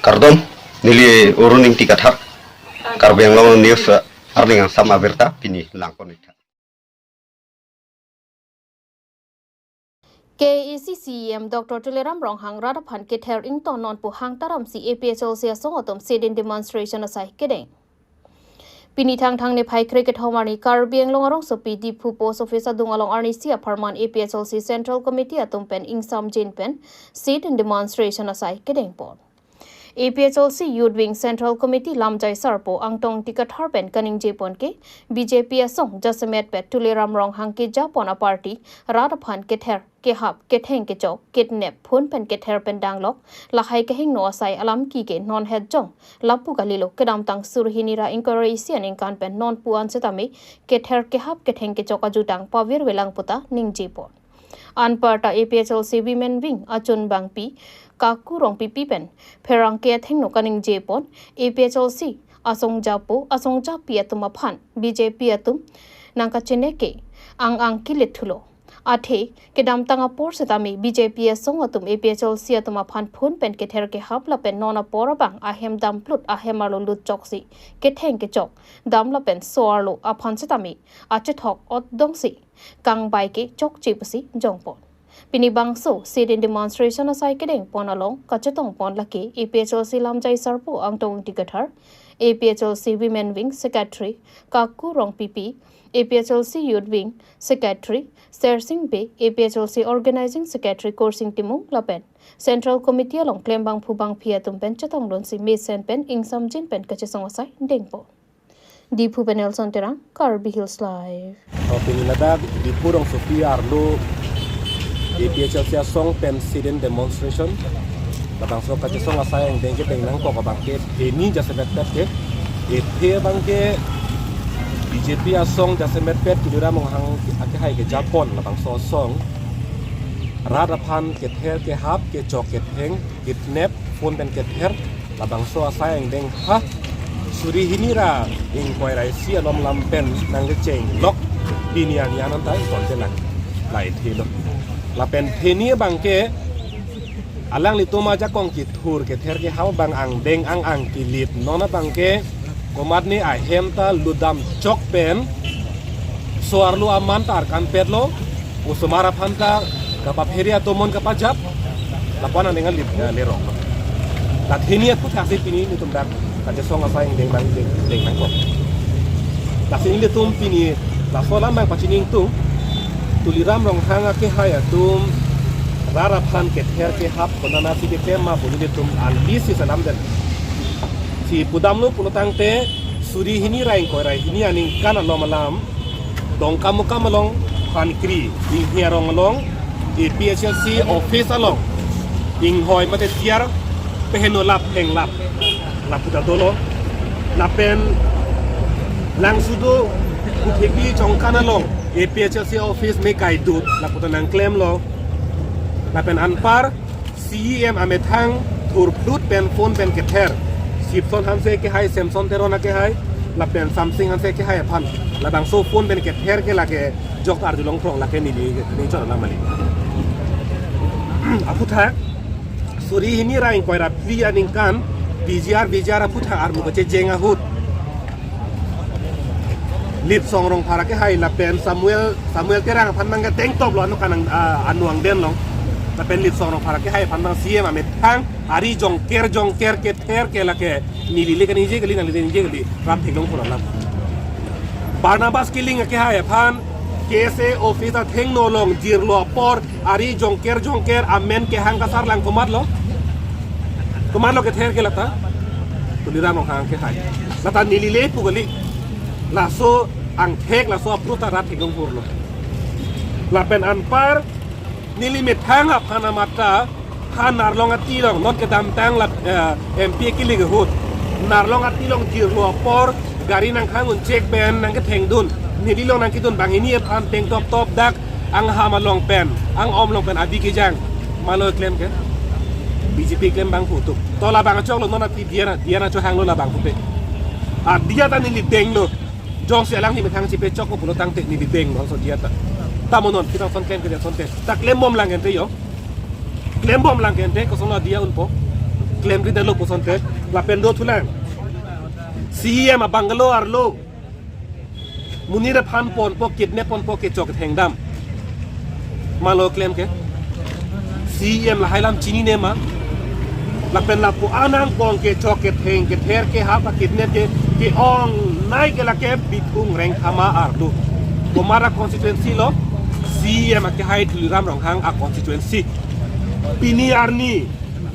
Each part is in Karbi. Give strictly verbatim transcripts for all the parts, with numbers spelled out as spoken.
Kardom, neli Arun Ingti Kathar, Karbi Anglong News, eh, arni angsam abirta pini langpon-ik tha. K A A C C E M Doctor Tuliram Ronghang rat aphan kether ington non pu hang taram si A P H L C asong atum sit-in demonstration asai kedeng. Pini Thangthang niphai kre kethom arni Karbi Anglong arongsopi Diphu Post Office adung along arnisi apharman A P H L C Central Committee atum pen ingsamjin pen sit-in demonstration asai kedengpon. A P H L C Youth Wing Central Committee lamjai sarpo Angtong Ingti Kathar pen kaningjepon ke B J P asong jasemet pet Tuliram Ronghang kejapon aparty rat aphan kether kehap, ketheng kechok, kidnap, phone pen kether pen danglok, lahai kehingno asai alam kike non het jong lapu kalilo. Kedamtang suri hini ra ingkoi ra isi aningkan pen non pu-an setame kether kehap ketheng kechok ajutang pavirvelang puta ningjepon. Anparta A P H L C Women Wing achun bangpi Kaku Rongpipi pen pherangke athengno kaningjepon, A P H L C asong japo asong japi atum aphan B J P atum nangkachine ke ang-ang kilit thulo. Athe kedamtang apor setame B J P asong atum A P H L C atum aphan phone pen kether kehap lapen non apor abang ahem damplut ahem arlo lutchok si ketheng kechok dam lapen so-arlo aphan setame achethok otdong si kangbai ke chokche pusi jongpon. Pini bangso sit-in demonstration asai kedengpon along kachetongpon lake A P H L C lamjai sarpo Angtong Ingti Kathar, A P H L C Women Wing Secretary Kaku Rongpipi, A P H L C Youth Wing Secretary Sersing Bey, A P H L C Organizing Secretary Korsing Timung lapen Central Committee along klembangphu bangphi atum pen chetongdun si mesen pen ingsamjin pen kachesong asai dengpon. Diphu pen Nelson Terang, Karbi Hills Live. Oh, pini ladak Diphu rongsopi arlo A P H L C asong pen sit-in demonstration. Labangso kachesong asai angdeng kedeng nangkok abang ke pini jasemet pet ke. Ephe abang ke B J P asong jasemet pet Tuliram Ronghang akehai kejapon labangso asong. Rat aphan kether kehap kechok ketheng kidnap phone pen kether labangso asai angdeng ha suri hini ra ingkoi ra isi alom lam pen nangkecheng lok pini arni an anta ingkoi te lang. La ethelo. Lapen pini abang ke alanglitum ajakong kethur kether kehap abang angdeng ang-ang kilit non abang ke komatne ahem ta ludam chok pen so-arlo aman ta arkan petlo, osomar aphan ta kapaphere atomon kapajap, lapu-an angdeng alit, eh, lerok. Lasi hini aphuthaksi pini nelitum dak kachesong asai angdeng nang deng, deng nangkok. Lasi nelitum pini laso alam abang pachini ingtung, Tuliram Ronghang akehai atum rat aphan kether kehap konatsi keklem ma pu nelitum analisis alam den. Si pudamlo pulo tangte suri hini ra ingkoi ra hini aningkan alom alam Dongkamukam along Phankri Inghi arong along A P H L C office along inghoi mate tiar peheno lap henglap lapu ta dolo. Lapen Langsudo Kuthepi Chongkan along A P H L C office me kaidut lapu ta nangklemlo. Lapen anpar C E M amethang thurphlut pen phone pen kether. Sipson Hanse akehai, Samson Teron akehai, lapen Samsing Hanse akehai aphan labangso phone pen kether ke lake jok arjulong krong lake neli ni chor lamali. Aputhak suri hini ra ingkoi ra phli aningkan P G R, P G R aputhak armu kachejeng ahut Litsong Rongphar akehai lapen Samuel, Samuel Terang aphan abang ke tengtop lo anu kanang, ah, anu angden long. Lapen Litsong Rongphar akehai aphan abang C E M amethang ari jongker jongker kether ke lake neli le kaningje kali, neli le ningje kali, rat theklong pura lam. Barnabas Killing akehai aphan K S A office athengno along jirlo apor ari jongker jongker amen kehang kasarlang komatlo. Komatlo kether ke lata. Tuliram Ronghang akehai. Lata neli le pu kali. Laso angthek laso apru ta rat theklong purlo. Lapen anpar neli methang aphan amat ta ha Narlong ati along non kedamtang la, eh, M P akili ahut Narlong ati along jirlo apor gari nangkhang un chek pen nangkethengdun. Neli along nangkedun banghini aphan tengtop top dak angham along pen ang-om along pen abi kejang. Malo klem ke B J P klembangphu atum. To labang achok lo non ati diya na, diya na chohang lo labangphu pe. Adiya ta neli denglo. Jongsi alangli methang chepechok ko pulo tangte neli denglo so diya ta. Tamo non kita son klem ke son te. Ta klembom lang ente yo. Klembom lang ente kosonlo diya unpo. Klemri dalo pusonte lapen do thulang. C E M a bungalow arlo monit aphan ponpo, kidnap ponpo, kechok thengdam. Malo klem ke? C E M lahai alam chinine ma? Lapen lapu anang pon kechok ketheng, kether kehap, kidnap ke, ke-ongnei ke lake Bithung Rengthama arlo. Komat a constituency lo? C E M akehai Tuliram Ronghang a constituency. Pini arni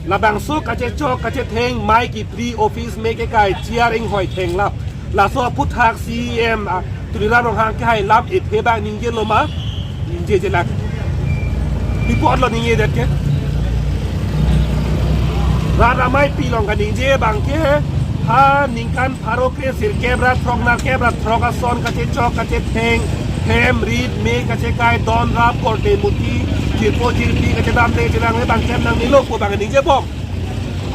labangso kachechok kachetheng, mai kipri, office me kekai, chair inghoi thenglap, laso aphuthak C E M, ah, Tuliram Ronghang kehai alam ethe bang ningjelo ma? Ningjejelak. Pi apotlo ningjedet ke? Rat amei pi along kaningje abang ke, ha ningkan pharo kre sirkep ra throk, nerkep ra throk ason kachechok kachetheng, hem rit me kachekai, don rap, korte muti, jirpo jirpi kachedamde chedamde abang klem nangnelo pu abang ningjebom.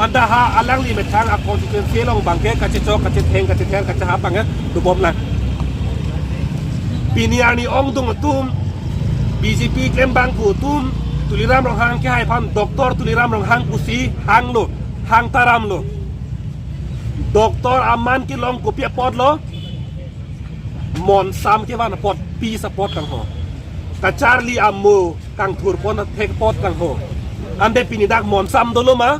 Anta ha alangli methang a constituency along abang ke kachechok kachetheng, kachether kachehap abang ke dobomlang. Pini arni ongdung atum, B J P klembangphu atum, Tuliram Ronghang kehai aphan Doctor Tuliram Ronghang pusi hanglo, hang taramlo. Doctor aman kelong kopi apotlo? Monsam kevan apot, peace apot kangho. Kacharli amo kangthur pon athek apot kangho. Ante pini dak monsam dolo ma?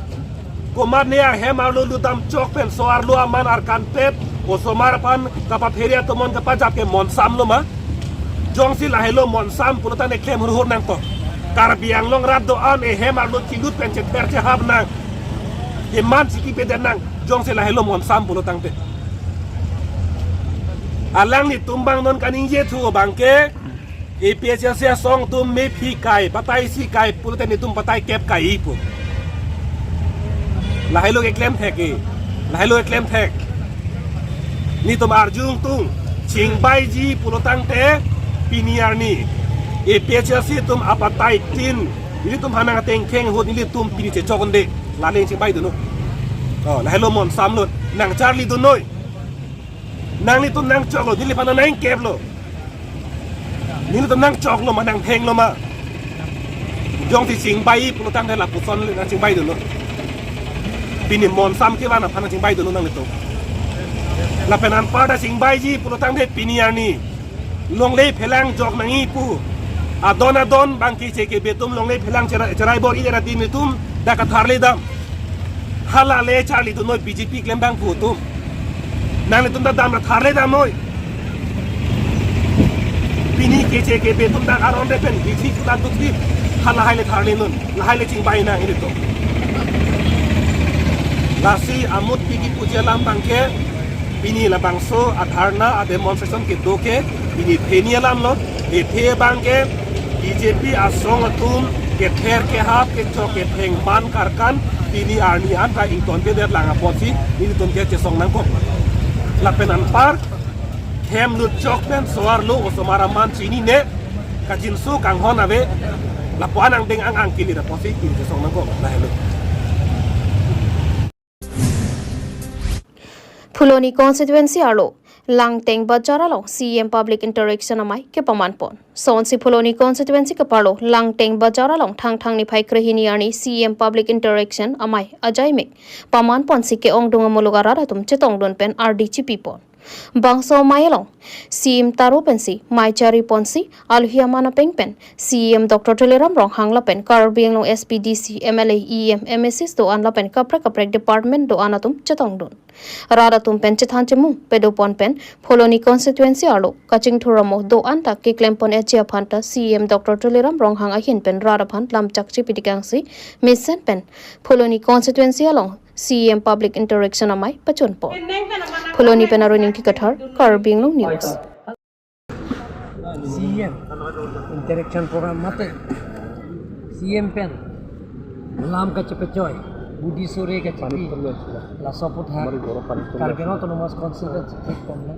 Komatne ahem arlo lutdam chok pen so-arlo aman arkan pet, osomar aphan kapaphere atomon kapajap ke monsam lo ma? Jongsi lahelo monsam pulotangte klem hurhur nangkok. Karbi Anglong rat do-an ehem arlo chilut pen chether chehap nang. Eman chiki peden nang, jongsi lahelo monsam pulotangte. Alanglitum abang non kaningje thu abang ke, A P H L C asong atum mephi kai, batai isi kai pulote netum batai kep kai pu. Lahelo keklem thek e. Lahelo keklem thek. Netum arjung tung, chingbaiji pulotangte pini arni A P H L C atum abatai tin, nelitum aphan nangtengkheng ahut nelitum pini chechok unde. Lale chingbai dunnon. Oh, lahelo monsam lo, nangcharli dunnoi. Nanglitum nangchoklo, neliphan nangkeplo. Nelitum nangchoklo ma, nangthenglo ma? Jongsi chingbai pulotangte lapuson le nangchingbai dunnon. Pini monsam kevan aphan nangchingbai dunnon nanglitum. Lapen anparta chingbaiji pulotangte pini arni longle phelang jok nangji pu. Adon adon abang keche kebe atum longle phelang cherai, cherai bor-i ra di netum dak katharle dam. Hala le charli dunnoi B J P klembangphu atum. Nanglitum ta dam ra tharle damnoi. Pini keche kebe atum dak aron re pen bithi kulat dukti. Halahai le tharle non. Lahai le chingbai nang ilitum. Lasi amut piki puji alam abang ke, pini labangso adharna ademonstration kedo ke, pini theni alam lo, ethe abang ke, B J P asong atum kether kehap kechok ketheng man karkan, pini arni anta ingtonpedet lang apotsi, nelitum ke chesong nangkok. Lapen anpar, hem lut chok pen so-arlo osomar aman chinine, kachinso kanghon ave, lapu-an angdeng ang ang kili apotsi, pini chesong nangkok, lahelo. Phuloni constituency arlo Langteng Bazar along C E M public interaction amei kepaman pon. Sonsi Phuloni constituency keparlo Langteng Bazar along Thangthang niphai krehini arni C E M public interaction amei ajaimek paman ponsi ke-ongdung amuluk arat atum chetongdun pen ardi chipi pon. Bangso amei along C E M taro pensi mei chari ponsi alohi aman apeng pen C E M Doctor Tuliram Ronghang lapen Karbi Anglong S P, D C, M L A, E M, M A Cs do-an lapen kaprek kaprek department do-an atum chetongdun. Rat atum pen chethan chemung pado pon pen Phuloni constituency arlo kachingthur amo do-an ta keklem pon eji aphanta C E M Doctor Tuliram Ronghang ahin pen rat aphan lamchak chipi dikangsi mesen pen Phuloni constituency along C E M public interaction amei pachun pon. Phuloni pen Arun Ingti Kathar, Karbi Anglong News. C E M interaction program mate C E M pen lam kachepechoi, budi sore kachepi, laso aphuthak Karbi Anglong Autonomous Council pen chethek ponlo.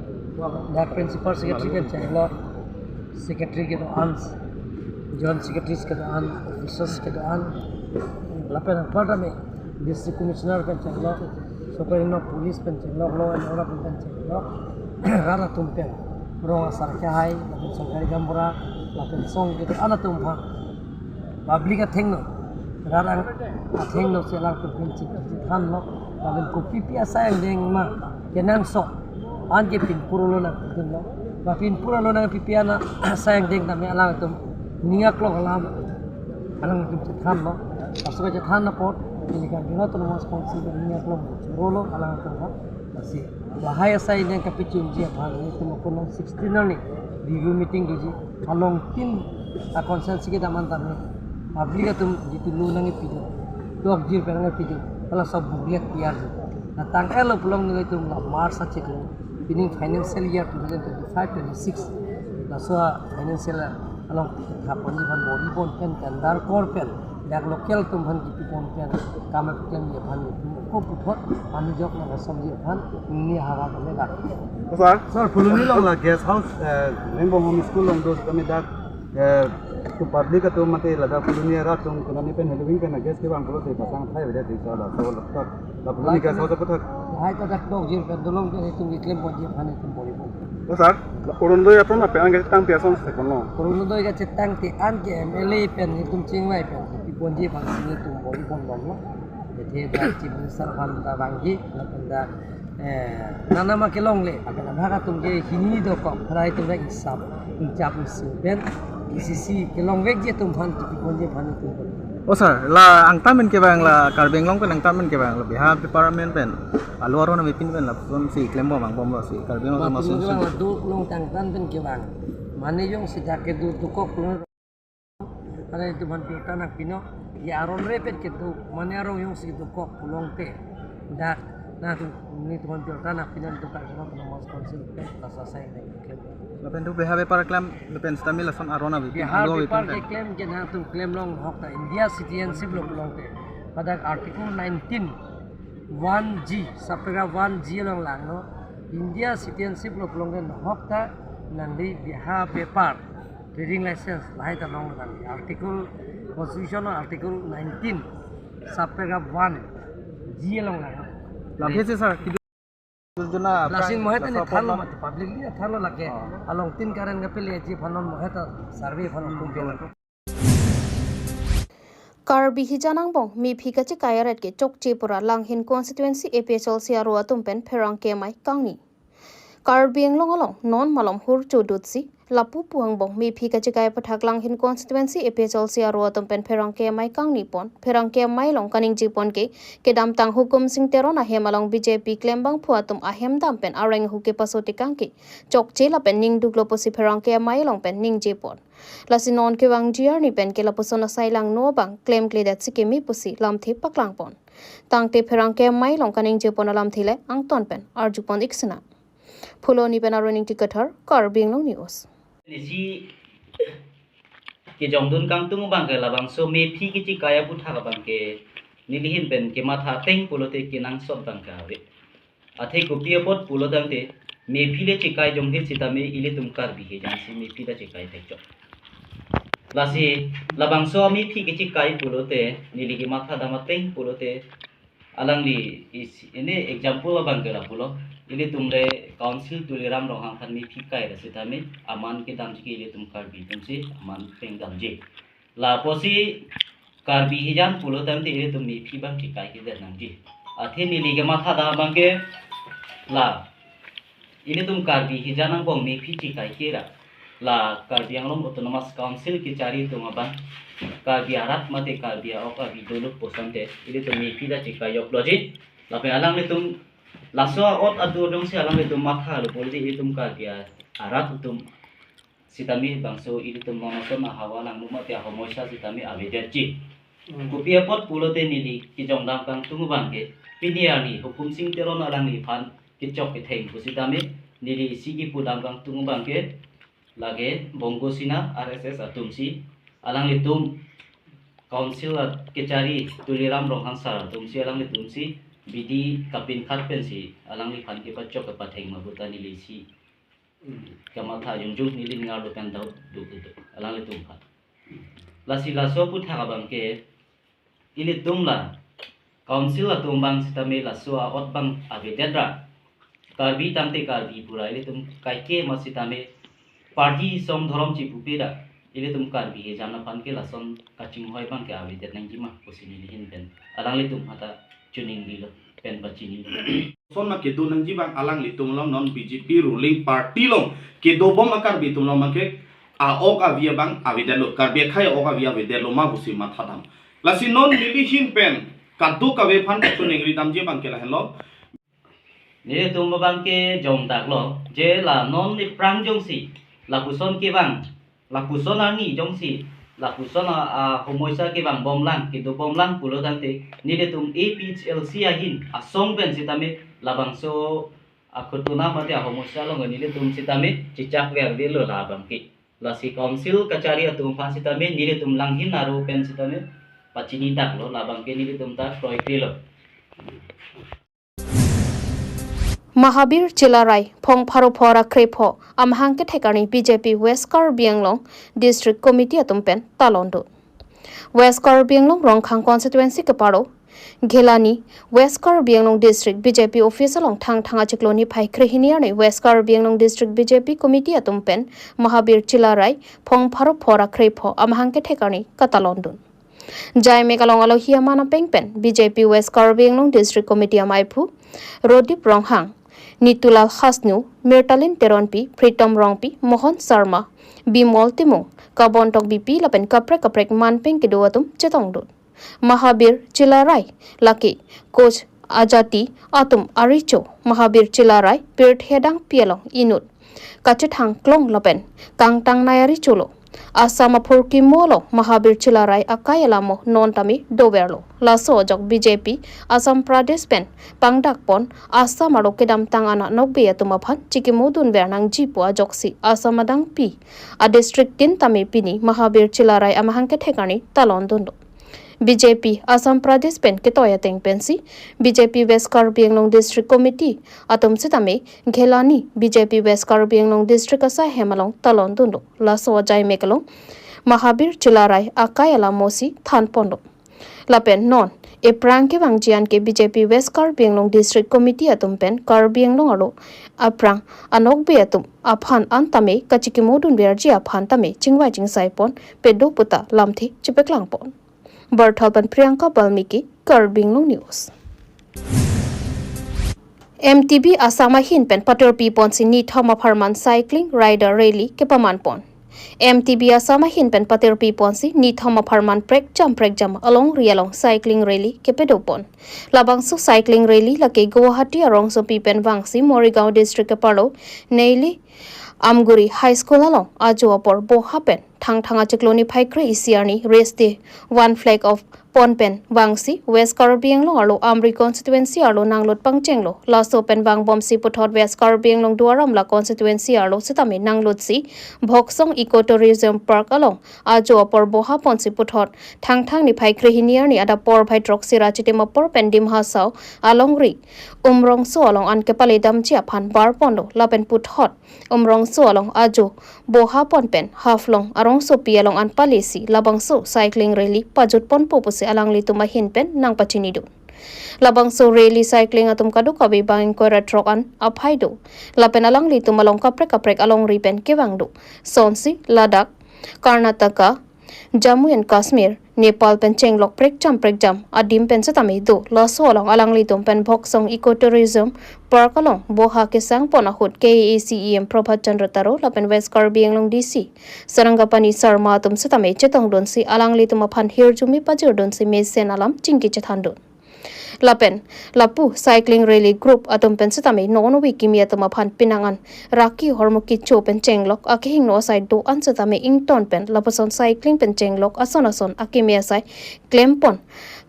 Dak principal secretary pen chenglo, secretary kedo-an, joint secretaries kedo-an, officers kedo-an, lapen anparta me district commissioner pen chenglo, Sopai no police pen chenglo, law and order pen chenglo, rat atum pen, rong asar kehai, lapen sorkari gaonbura, lapen song kedo-an atum aphan, public athengno Rarang athengno si alangtum pen chingki chethanlo, lapen kopipi asai angdeng ma kenangsot, anke pinpur along nangpidunlo. Ba pinpur along nangpipi ana asai angdeng tame alangtum ning aklong alam alangtum chethanlo. Laso kachethan apot, neli Karbi Anglong Autonomous Council pen ning aklong chorolo alangtum ha. Lasi lahai asai angdeng kapachunji aphan nelitum ako nong sixteen arni review meeting doji. Along tin a constituency kedam an tame public atum jitu lo nangpidun, dokjir pen nangpidun, hala sob booklet tiyarji. Na tang-etlo pulo nelitum la March achiklo, pining financial year twenty twenty-five twenty-six, laso financial along thap ponji aphan bor-i pon pen, tender kor pen, dak local atum aphan kipi pon pen, kam keklemji aphan nelitum ako puthot, anijok nangkasomji aphan, neli havar kami dak. Sir? Sir, Phuloni along la guest house, eh, Ringbong Home School along do kami dak, eh, to public atum mate ladak Phuloni arat atum konat pen Halloween pen guest kevang pulote pasang thai avedet, sir, laso ladak. La Phuloni guest house aputhak. Lahai ta dak dokjir pen dolong pen itum keklem ponji aphan itum bor-i pon. O sir, la Orunodoi atum apen kachetang pi ason si konlo? Orunodoi kachetang te anke M L A pen itum chingvai pen pi ponji aphan si itum bor-i pon bomlo. Athe dak Chief Minister aphan ta vangji, lapen dak, eh, nanama kelongle, lapen abhag atum ke hini dokok, phra itum dak isap, inchap isi pen, E C C kelongvekji atum aphan kipi ponji aphan itum pon. O sir, la angtan pen kevang, la Karbi Anglong pen angtan pen kevang, la bihar department pen, alu aron amepin pen lapuson si klembom angbomlo si Karbi Anglong Ba Autonomous pinu Council. Kevang la do long tangtan pen kevang. Mane jongsi dak kedo dokok pulo. Kada itum aphan pirta nangpinon, ya aron re pen kedo, mane arong jongsi dokok pulote, dak nangtum, nelitum aphan pirta nangpinon, itum Karbi Anglong Autonomous Council pen laso asai angdeng keklem. Lapen do bihar bepar keklem, lapen sitame lason aron avi, bihar alu avi bepar pen keklem ke nangtum klem longhok ta India citizenship lo pulote. Pada Article nineteen one G, subparagraph one G along langnon, India citizenship lo pulote nohok ta nangli bihar bepar, trading license, lahai ta long nangli. Article, Constitution Article nineteen, subparagraph one G along langnon. Lapen si sir, Juna, lason mohet ni laso thanlo apot mati, public ni thanlo lake. Oh. Along tin current kapeleji aphan non mohet ta survey aphan kum pela. Karbi hijan angbong mephi kachekai arat ke chokche pura Langhin constituency A P H L C aro atum pen pherangke amei kangni. Karbi Anglong along non malom hur chodutsi lapu pu angbong mephi kachekai aputhak Langhin constituency A P H L C aro atum pen pherangke amei kangni pon. Pherangke amei along kaningje pon ke kedamtang Hukum Sing Teron ahem along B J P klembangphu atum ahem dam pen areng ahu kepaso tekang ke chokche lapen ningduklo pusi pherangke amei along pen ningje pon. Lasi non kevangji arni pen ke lapuson asai langno abang klemkledet si keme pusi lamthe paklang pon. Tangte pherangke amei along kaningje pon alamthe le angton pen arju pon ik sinang. Phuloni pen Arun Ingti Kathar, Karbi Anglong News. Nisi kejongdun kangtung abang ke labangso mephi kachekai aputhak abang ke nelihin pen kematha ateng pulote kenangsot abang ke ave. Athe kopi apot pulo tangte mephi le chekai jonghe sitame ilitum Karbi hijan si mephi ta chekai thekchok. Lasi labangso mephi kachekai pulote neli kematha dam ateng pulote alangli is-, ini example abang ke lapulo. Ilitum le Council Tuliram Ronghang aphan mephi kai ra sitame aman kedamji ke ilitum Karbi atum si aman pengdamji. Lapusi Karbi hijan pulo tangte ilitum mephi abang chekai kedet nangji. Athe neli kematha dam abang ke la ilitum Karbi hijan angbong mephi chekai ke ra, la Karbi Anglong Autonomous Council kechari atum abang, Karbi arat mate Karbi a-ok avi dolo pu asonte ilitum mephi ta chekai jokloji. Lapen alanglitum laso a'ot atur jongsi alanglitum mathalo pulote ilitum Karbi arat atum sitame bangso ilitum non ason ahavar along mate ahomoisa sitame avedetji. Hmm. Kopi apot pulote neli kejongdam kangtung abang ke pini arni Hukum Sing Teron alangliphan kechok ketheng pusitame neli isi kepudam kangtung abang ke lake Bongo Sena R S S atum si alanglitum Council a-, kechari Tuliram Ronghang sir atum si alanglitum si bidi kapinkhat pensi alangliphan kepachok kepatheng ma puta neli isi kamatha jongjong neli ningar do pen dau do do do alanglitum aphan. Lasi laso aputhak abang ke ilitum la Council atum abang sitame laso a'ot abang avedet ra. Karbi tangte Karbi pura ilitum kaike ma sitame party som dhorom chipupe ra. Ilitum Karbi hejam aphan ke lason kachinghoi abang ke avedet nangji ma pusi neli ahin pen alanglitum hata chuning lilo pen pachini. Lason ma kedo nangji abang alanglitum along non B J P ruling party along kedobom a-Karbi atum along abang ke a-ok avi abang avedetlo, Karbi akhei a-ok avi avedetlo ma pusi mathadam. Lasi non neli ahin pen kadokave aphan chuning ridamji abang ke lahenlo. Nelitum abang ke jongdaklo, je la non aphrang jongsi lapuson kevang, lapuson arni jongsi lapuson a, a homoisa kevangbomlang, kedobomlang pulo tangte, nelitum A P H L C ahin asong pen sitame labangso akhutu na mate ahomoisa along nelitum sitame chechak ver avelo labang ke. Lasi council kachari atum aphan sitame nelitum langhin aro pen sitame pachini daklo, labang ke nelitum ta kroikrelo. Mahabir Chilarai, phong pharo phora krepho, amahang kethek arni B J P West Karbi Anglong District Committee atum pen talon dun. West Karbi Anglong Rongkhang constituency keparo Ghelani, West Karbi Anglong District B J P office along Thangthang achiklo niphai krehini arni West Karbi Anglong District B J P Committee atum pen Mahabir Chilarai, phong pharo phora krepho, amahang kethek arni katalon dun. Jaimek along alohi aman apeng pen B J P West Karbi Anglong District Committee amaiphu Rodip Ronghang, Nitulal Hasnu, Mirtalin Teronpi, Pritom Rongpi, Mohon Sarma, Bimol Timung, Kabon Tokbipi lapen kaprek kaprek manpeng kedo atum chetong dun. Mahabir Chilarai lake koch ajati atum arecho. Mahabir Chilarai pirthe adangpi along inut kachethang klong lapen kangtangnei arecho lo. Assam aphurkimo along Mahabir Chilarai akai alamo non tame doverlo. Laso ajok B J P Assam Pradesh pen pangdakpon Assam arlo kedamtang an anokbe atum aphan chikimo dunver nangji pu ajoksi Assam adangpi a-district tin tame pini Mahabir Chilarai amahang kethek arni talon dunlo. B J P Assam Pradesh pen ketoi ateng pensi B J P West Karbi Anglong District Committee atum sitame Ghelani B J P West Karbi Anglong District asai hem along talon dunlo. Laso ajaimek along Mahabir Chilarai akai alamosi thanponlo. Lapen non aphrang kevangji an ke B J P West Karbi Anglong District Committee atum pen Karbi Anglong arlo aphrang anokbe atum aphan an tame kachikimo dunverji aphan tame chingvai chingsaipon pedo puta lamthe chepaklangpon. Barthal pen Priyanka Balmiki, Karbi Anglong News. M T B Assam ahin pen patirpiponsi nithom apharman cycling rider rally kepamanpon. M T B Assam ahin pen patirpiponsi nithom apharman prekjam prekjam alongri along cycling rally kepadopon. Labangso cycling rally lake Guwahati arongsopi pen vangsi Morigaon District keparlo Neili Amguri High School along ajo apor boha pen Thangthang achiklo niphai kre isi arni Race Day One Flag of pon pen vangsi West Karbi Anglong arlo Amri constituency arlo nanglut pangchenglo. Laso pen vangbomsi puthot West Karbi Anglong Duar Amla constituency arlo sitame nanglutsi Bhoksong Eco Tourism Park along ajo apor bohaponsi puthot Thangthang niphai krehini arni adap porphai throksi ra chitim apor pen Dima Hasao alongri Umrongso along an kepaledamji aphan barponlo. Lapen puthot Umrongso along ajo bohapon pen Haflong arongsopi along an palesi labangso cycling rally pajutponpo pusi alanglitum ahin pen nangpachinidun. Labangso rally cycling atum kadokave bang ingkoi ra throk an aphai do. Lapen alanglitum along kaprek kaprek alongri pen kevang do. Sonsi Ladakh, Karnataka, Jammu and Kashmir, Nepal pen chenglok prekjam prekjam adim pen setame do. Laso along alanglitum pen Bhoksong Eco Tourism Park along boha kesangpon ahut K A A C E M Prabhat Chandra Taro lapen West Karbi Anglong D C Sarangapani Sharma atum setame chetongdunsi alanglitum aphan hirjume pajirdunsi mesen alam chingki chethandun. Lapen lapu cycling rally group atum pen setame non-ove kimi atum aphan penang an raki hormu kecho pen chenglok akehingno asai do-an setame ington pen lapuson cycling pen chenglok ason ason akimi asai klempon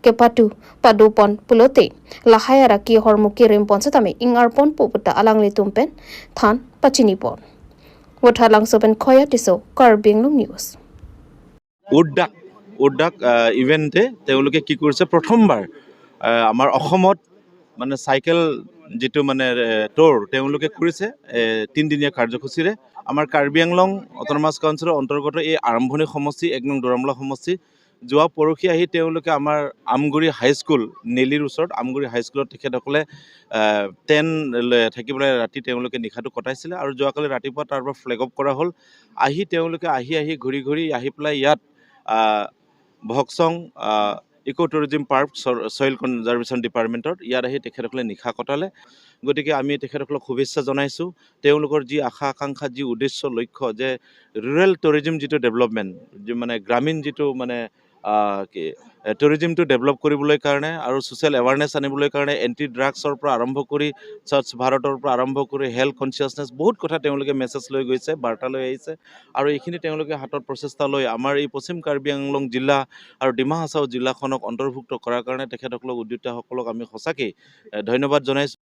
kepatu padopon pulote lahai araki hormu kerimpon setame ingarponpo puta alanglitum pen than pachinipon. Vothatlangso pen Khoya Tisso, Karbi Anglong News. উদ্যাক উদ্যাক আহ, ইভেণ্টে তেওঁলোকে কি কৰিছে, প্ৰথমবাৰ আহ, আমাৰ অসমত মানে চাইকেল যিটো মানে এ, টুৰ তেওঁলোকে কৰিছে এ, তিনিদিনীয়া কাৰ্যসূচীৰে। আমাৰ কাৰ্বি আংলং অট'নমাছ কাউন্সিলৰ অন্তৰ্গত এই আৰম্ভণি সমষ্টি এক নং দুৰামলা সমষ্টি যোৱা পৰহি আহি তেওঁলোকে আমাৰ আমগুৰি হাইস্কুল, নেলিৰ ওচৰত আমগুৰি হাইস্কুলত তেখেতসকলে টেণ্ট লৈ থাকি পেলাই ৰাতি তেওঁলোকে নিশাটো কটাইছিলে আৰু যোৱাকালি ৰাতিপুৱা তাৰ পৰা ফ্লেগ অফ কৰা হ'ল। আহি তেওঁলোকে আহি আহি ঘূৰি ঘূৰি আহি পেলাই ইয়াত আহ, ভকচং ইক' টুৰিজিম পাৰ্ক, ছইল কনজাৰ্ভেশ্যন ডিপাৰ্টমেণ্টত ইয়াত আহি তেখেতসকলে নিশা কটালে। গতিকে আমি তেখেতসকলক শুভেচ্ছা জনাইছোঁ। তেওঁলোকৰ যি আশা আকাংক্ষা, যি উদ্দেশ্য লক্ষ্য যে ৰুৰেল টুৰিজিম যিটো ডেভেলপমেণ্ট, যি মানে গ্ৰামীণ যিটো মানে আহ, কি টুৰিজিমটো ডেভেলপ কৰিবলৈ কাৰণে আৰু ছ'চিয়েল এৱাৰনেছ আনিবলৈ কাৰণে এণ্টি ড্ৰাগছৰ পৰা আৰম্ভ কৰি স্বচ্ছ ভাৰতৰ পৰা আৰম্ভ কৰি হেল্থ কনচিয়াছনেছ বহুত কথা তেওঁলোকে মেছেজ লৈ গৈছে, বাৰ্তা লৈ আহিছে। আৰু এইখিনি তেওঁলোকে হাতত প্ৰচেষ্টা লৈ আমাৰ এই পশ্চিম কাৰ্বি আংলং জিলা আৰু ডিমা হাছাও জিলাখনক অন্তৰ্ভুক্ত কৰাৰ কাৰণে তেখেতসকলক উদ্যোক্তাসকলক আমি সঁচাকেই এ, ধন্যবাদ জনাইছোঁ।